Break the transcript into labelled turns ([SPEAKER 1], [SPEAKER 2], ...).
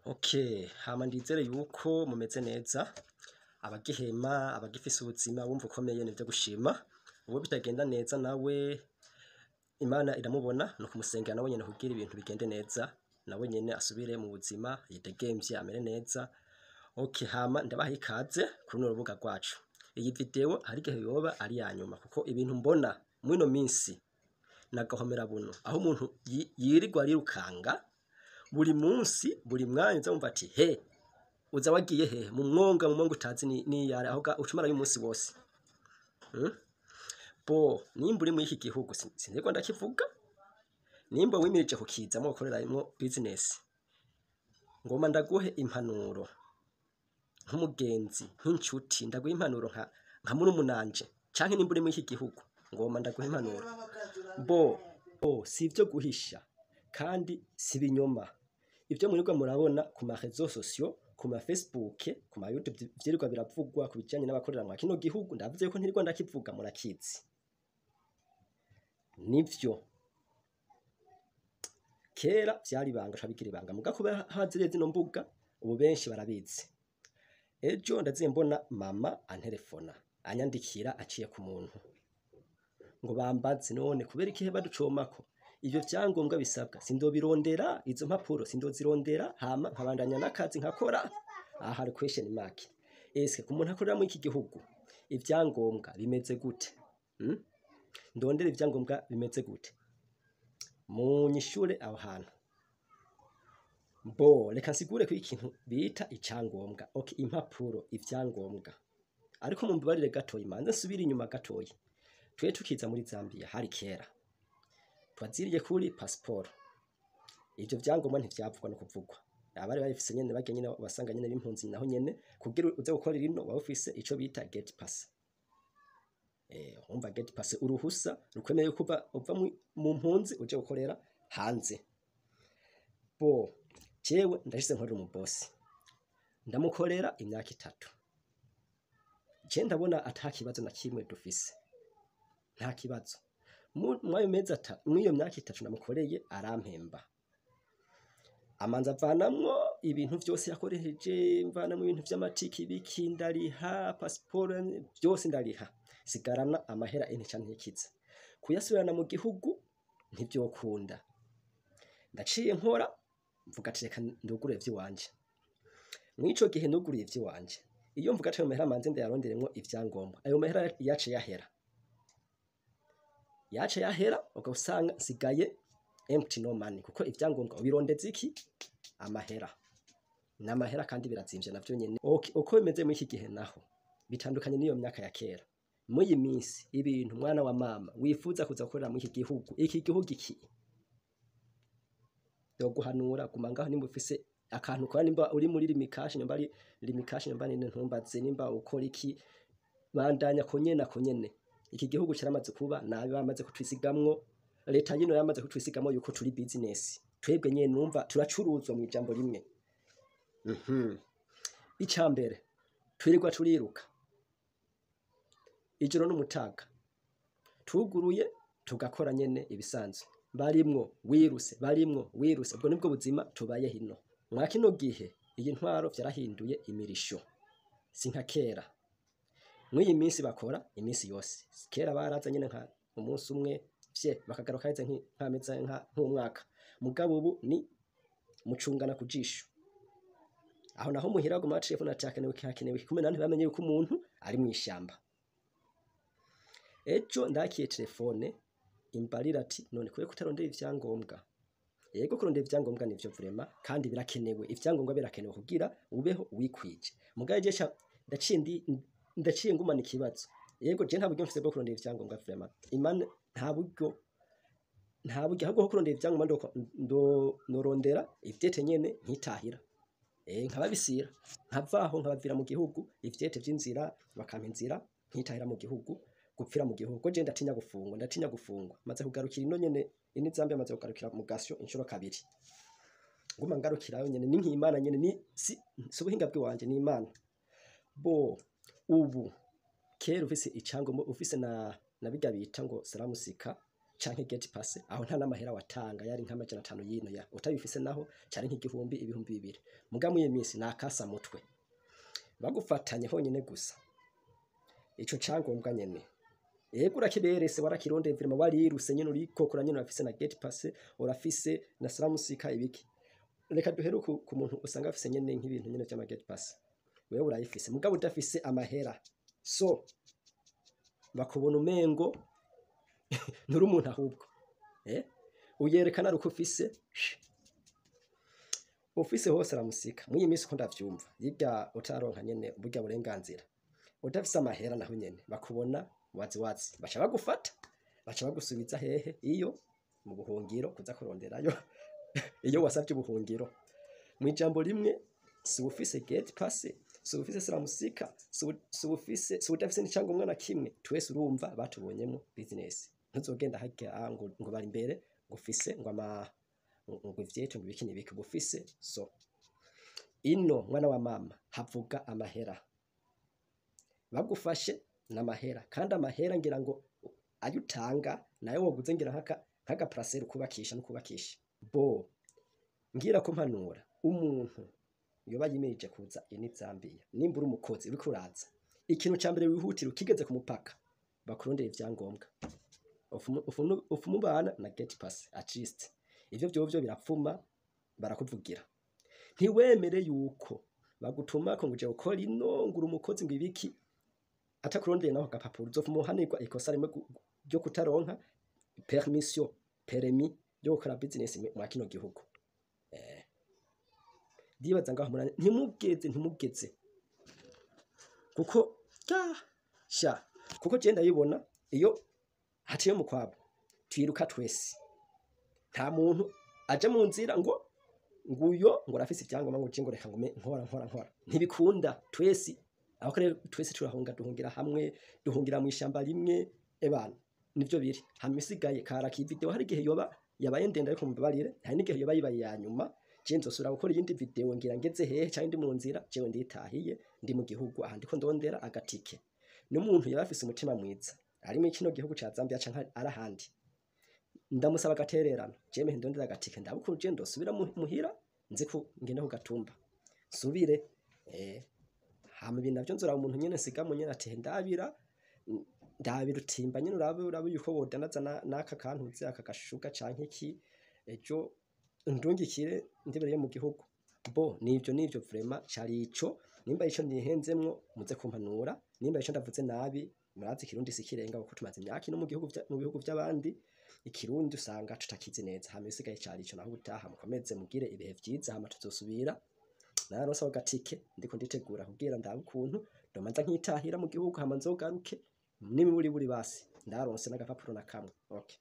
[SPEAKER 1] Okay, hama ndizere yuko mumeze neza, abagihema, abagifise ubuzima wumva ukomeye nivyo gushima, uwo bitagenda neza nawe Imana iramubona, ni ukumusengera nawe nyene kugira ibintu bigende neza, nawe nyene asubire mu buzima yidegemvye amere neza. Okay, hama ndabaha ikaze kuri runo rubuga rwacu. Iyi video hari igihe yoba ari iya nyuma kuko ibintu mbona mw'ino minsi nagahomera buno, aho umuntu yirirwa arirukanga buri munsi buri mwanya uza wumva ati he uza wagiye hehe mu mwonga, mu mwonga utazi niyari aho ucumarayo umunsi wose. Bo nimba uri muri iki gihugu sinirwa ndakivuga, nimba wimirije kukizamwo gukoreramwo business, ngoma ndaguhe impanuro nk'umugenzi, nk'incuti, ndaguhe impanuro nka murumunanje, canke nimba uri muri iki gihugu ngoma ndaguhe impanuro. Bo si ivyo guhisha kandi si binyoma, ivyo mwirirwa murabona ku ma réseaux sociaux, ku ma Facebook, ku ma YouTube vyirirwa biravugwa ku bijanye n'abakorera mwa kino gihugu, ndavuze yuko ntirirwa ndakivuga murakizi. Nivyo kera vyari ibanga, twabigira ibanga, muga kubera haziriye zino mbuga ubu benshi barabizi. Ejo ndaziye mbona mama anterefona anyandikira aciye ku muntu ngo bambaze none kubera ikihe baducomako ivyo vyangombwa bisabwa, sindobirondera izo mpapuro sindozirondera, hama nkabandanya n'akazi nkakora. Aha hari question mark. Eske ku muntu akorera muri iki gihugu ivyangombwa bimeze gute? Ndondera ivyangombwa bimeze gute? Munyishure aho hantu. Bo reka nsigure ko ikintu bita icyangombwa, okay, impapuro, ivyangombwa. Ariko mumbabarire gatoyi, manze nsubire inyuma gatoyi. Twe tukiza muri Zambia hari kera, twaziriye kuri passport. Ivyo vyangombwa ntivyavugwa no kuvugwa, abari babifise nyene barya nyene wasanga nyene b'impunzi, naho nyene kugira uze gukora ino waba ufise ico bita gate pass. Umva gate pass, uruhusa rukwemeye kuva uva mu mpunzi uje gukorera hanze. Bo jewe ndashize nkorera umubosi, ndamukorera imyaka 3, je ndabona ata kibazo na kimwe dufise, nta kibazo. Mwayo mezi mw'iyo myaka 3 namukoreye arampemba, amanza avanamwo ibintu vyose yakoresheje, mvanamwo ibintu vy'amatiki biki, ndariha pasiporo vyose ndariha, sigarana amahera ente canke ntikiza kuyasubirana mu gihugu ntivyokunda. Ndaciye nkora mvuga ati reka ndugure ivy'iwanje. Mw'ico gihe nuguriye ivy'iwanje, iyo mvuga ati ayo mahera manze ndayaronderemwo ivyangombwa, ayo mahera yaciye yahera, yaciye yahera, ugasanga nsigaye empty, no money, kuko ivyangombwa ubirondeza iki? Amahera n'amahera, kandi birazimvye navyo nyene. Okay, uko bimeze muri iki gihe naho bitandukanye n'iyo myaka ya kera. Muri iyi minsi ibintu mwana wa mama wifuza kuza gukorera muri iki gihugu, iki gihugu iki yoguhanura guma ngaho nimba ufise akantu ukora, nimba uri muri Lumicash, nimba ari Lumicash, nimba ni ntumbaze, nimba ukora iki, bandanya konyene konyene. Iki gihugu kiramaze kuba nabi, bamaze kutwisigamwo, leta yino yamaze kutwisigamwo yuko turi business, twebwe nyene numva turacuruzwa mu ijambo rimwe. Icambere twirirwa turiruka ijoro n'umutaga, tuguruye tugakora nyene ibisanzwe, barimwo wiruse, barimwo wiruse, ubwo nibwo buzima tubaye hino mwa kino gihe. Iyi ntwaro vyarahinduye imirisho, si nka kera. Mw'iyi minsi bakora iminsi yose, kera baraza nyene nka umunsi umwe vye bakagaruka heze nk'amezi nk'umwaka, mugabo ubu ni mucungana ku jisho. Aho naho muhira baguma baciye ati hakenewe iki, hakenewe iki, kumbe ntibamenye yuko umuntu ari mw'ishamba. Ejo ndakiye telefone imbarira ati none kubera kutarondera ivyangombwa. Yego, kurondera ivyangombwa nivyo vraiment, kandi birakenewe, ivyangombwa birakenewe kugira ubeho wikwije. Mugabo je ndaciye ngumana ikibazo. Yego, je nta buryo mfise bwo kurondera ivyangombwa vraiment, Imana nta buryo, nta buryo ahubwo bwo kurondera ivyangombwa, ndo norondera ivyete nyene nkitahira, nkababisira nkavaho nkabavira mu gihugu, ivyete vy'inzira bakampa inzira nkitahira mu gihugu, gupfira mu gihugu. Ko je ndatinya gufungwa, ndatinya gufungwa. Maze kugarukira ino nyene ini Zambia, maze kugarukira mu gasyo inshuro 2, nguma ngarukirayo nyene ni nk'Imana nyene, ni si ubuhinga bw'iwanje, ni Imana. Bo ubu kera ufise icyangombwa, ufise na birya bita ngo salamusika. Canke gate pass, aho nta n'amahera watanga, yari nk'500 yino ya utabifise, naho cari nk'igihumbi, 2000. Muga muri iyi minsi nakasa mutwe, bagufatanye honyine gusa ico cangombwa nyene, ego urakiberese, warakirondeye vraiment, wariruse nyene, urikokora nyene, urafise na gate pass, urafise na siramusika ibiki. Reka duhere ku muntu usanga afise nyene nk'ibintu nyene vy'ama gate pass, wewe urayifise mugabo udafise amahera, so bakubona umengo nturi umuntu ahubwo uyerekana ari uko ufise hose aramusika. Muri iyi minsi uko ndavyumva, yiga utaronka nyene burya burenganzira, udafise amahera naho nyene bakubona wazi wazi, baca bagufata, baca bagusubiza hehe? Iyo mu buhungiro, kuza kuronderayo iyo wasavye ubuhungiro. Mw'ijambo rimwe, si ufise gate pass, si ufise siramusika, si udafise n'icyangombwa na kimwe, twese urumva batubonyemo business. Ntuzogenda harya ngo bari imbere, ngo ufise ngo ama ngo ivyeto, ngo ibiki n'ibiki bufise. So ino, mwana wa mama, havuga amahera. Bagufashe n'amahera, kandi amahera ngira ngo ayo utanga nayo woguze ngira nk'aka parcelle ukubakisha no kubakisha. Bo ngira ko mpanura umuntu yoba yimirije kuza ini Zambia, nimba uri umukozi uriko uraza, ikintu ca mbere wihutira ukigeze ku mupaka, bakurondera ivyangombwa, ufumubana na gate pass at least. Ivyo vyovyo birapfuma barakuvugira. Ntiwemere yuko bagutuma ko ngo uje gukora ino, ngo uri umukozi, ngo ibiki, atakurondeye naho agapapuro. Uzopfuma uhanirwa ikosa rimwe ryo kutaronka permission, permis yo gukora business mwa kino gihugu. Ndibaza ngaho ntimugeze kuko sha kuko je ndabibona, iyo haciye mu kwabo twiruka twese, nta muntu aja mu nzira ngo nguyo ngo arafise ibyangombwa, ngo je ngo reka ngume nkora nkora nkora, ntibikunda. Twese aho rero twese turahunga, duhungira hamwe, duhungira mu ishamba rimwe. Ebana nivyo biri. Hama isigaye kara ki video, hari igihe yoba yabaye ndende, ariko mumbabarire, hari n'igihe yoba yibaye ya nyuma. Je nzosubira gukora iyindi video ngira ngeze hehe canke ndi mu nzira. Jewe nditahiye, ndi mu gihugu aha, ndiko ndondera agatike. N'umuntu yaba afise umutima mwiza ari muri kino gihugu ca Zambia canke ari ahandi, ndamusaba agatererano. Jewe ndondera agatike, ndabukuru je ndosubira muhira, nzi ko ngenda ku gatumba nsubire. Hama ibi navyo nzoraba umuntu nyene nsigamo nyene ati ndabira ndabira utimba nyene, urabe yuko wodandaza n'aka kantuze aka gashuka canke iki, ejo ndungikire ndibere mu gihugu. Bo nivyo vraiment cari ico. Nimba ico nihenzemwo muze kumpanura, nimba ico ndavuze nabi, murazi ikirundi si ikirenga, kuko tumaze imyaka ino mu bihugu vy'abandi, ikirundi usanga tutakizi neza. Hama ibisigaye cari ico, naho ubutaha, mukomeze mugire ibihe vyiza. Hama tuzosubira naronse ako gatike, ndiko nditegura kugira ndabe ukuntu ndomanza nkitahira mu gihugu, hama nzogaruke n'imiburiburi basi ndaronse n'agapapuro na kamwe. Okay.